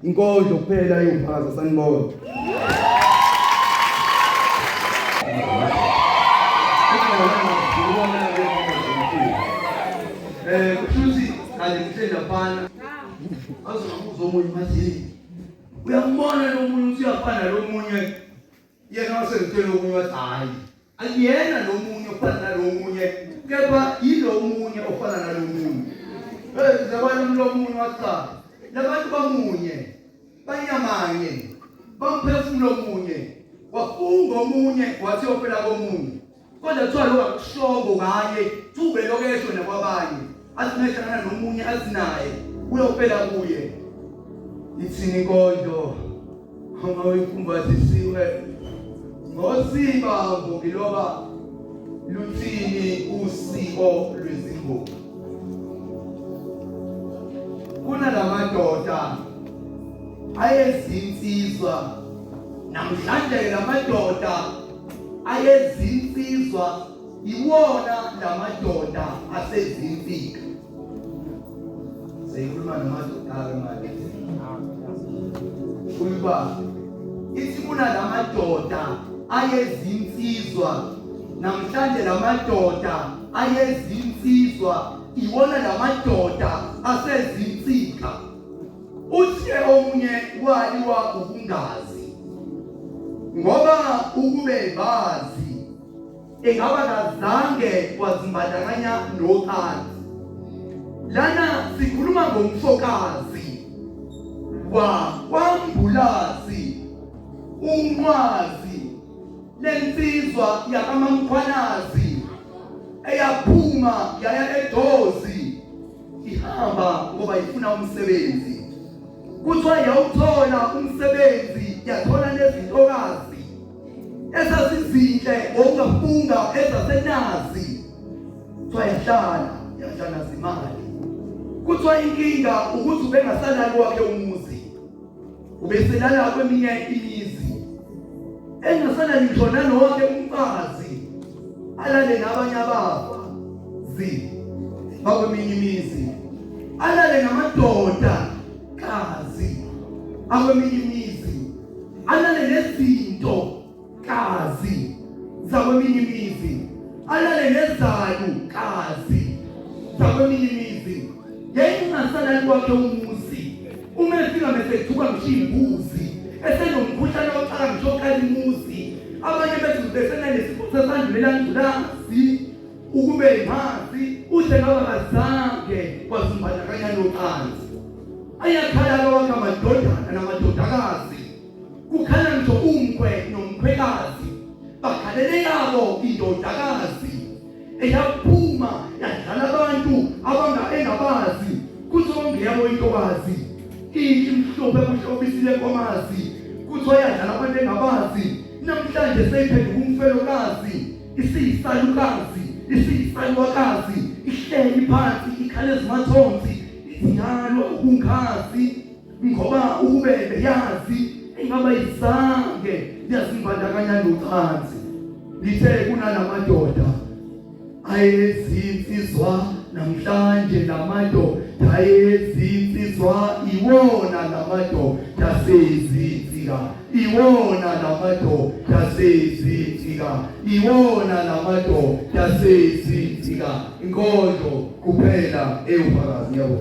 Inkondlo kuphela iwufakazi sanibona. Kushuthi kade ngihleli laphana azobuza omunye bathi uyambona lo munye ukuthi uyafana lo munye yena wasengitshela omunye wathi hhayi akuyena lo munye ofana nalo munye kepha yilo munye ofana nalo munye eh zabani lo munye wathi cha labantu bamunye banyamanye bamphefumulo munye wafunga omunye wathi yofela komunye Kodwa kuthiwa lokho akushongo ngaye, thube lokho esho nakwabanye. Athi mehlangana nomunye athi naye uyofela kuye. Ithini inkondlo uma uyifumbathisiwe ngosiba ngokiloba luthini usiko lwezingubo. Kunalamadoda ayezinsizwa namhlanje lamadoda ayezinsizwa iwona lamadoda asezinsika seyikhuluma namadoda-ke manje uyuba ithi kunalamadoda ayezinsizwa namhlanje lamadoda ayezinsizwa iwona lamadoda asezinsika Uthe omunye waliwa ukungazi ngoba ukube bazi engaba kazange wazimbandakanya nocansi. Lana sikhuluma ngomfokazi wa kwambulazi unqwazi lensizwa yakamamkhwanazi eyaphuma yaya eDozi ihamba ngoba ifuna umsebenzi kuthiwa yawuthola umsebenzi yathola nezintokazi esasizinhle wawungafunga ezasenazi kuthiwa yahlala yahlala zimali kuthiwa inkinga ukuthi ubengasalali wakhe umuzi ubeselala kweminye imizi engasalali ngisho nanowakhe umfazi alale nabanye abafazi bakweminye imizi alale namadoda kazi akweminye imizi alale nezinto kazi zakweminye imizi alale nezalu kazi zakweminye imizi yayingasalali kwakhe umuzi uma efika mesethuka ngisho imbuzi esenomkhuhlane oxaka ngisho okhala imuzi abanye bethu besenanesifo sesandulela ngculazi ukube phansi uhle ngaba kazange kwazimbandakanya nocansi ayakhala lawakhe amadodana namadodakazi Kukhala ngisho umkhwe nomkhwekazi bakhalele yabo indodakazi eyaphuma yadlala abantu abanga engabazi kuthiwa ngeyabo intokazi inhle imhlophe kuhlobisile nkomazi kuthiwa yadlala abantu engabazi namhlanje seyiphenduka umfelokazi isiyisalukazi isiyisalukazi ihleli phansi ikhala ezimathonsi iziyalo ukungazi ngoba ukube beyazi ingaba izange yazimbandakanya nocansi ngithe kunalamadoda ayezinsizwa namhlanje lamadoda ayezinsizwa iwona lamadoda sezinsika iwona lamadoda sezinsika iwona lamadoda sezinsika inkondlo kuphela ewufakazi yabo.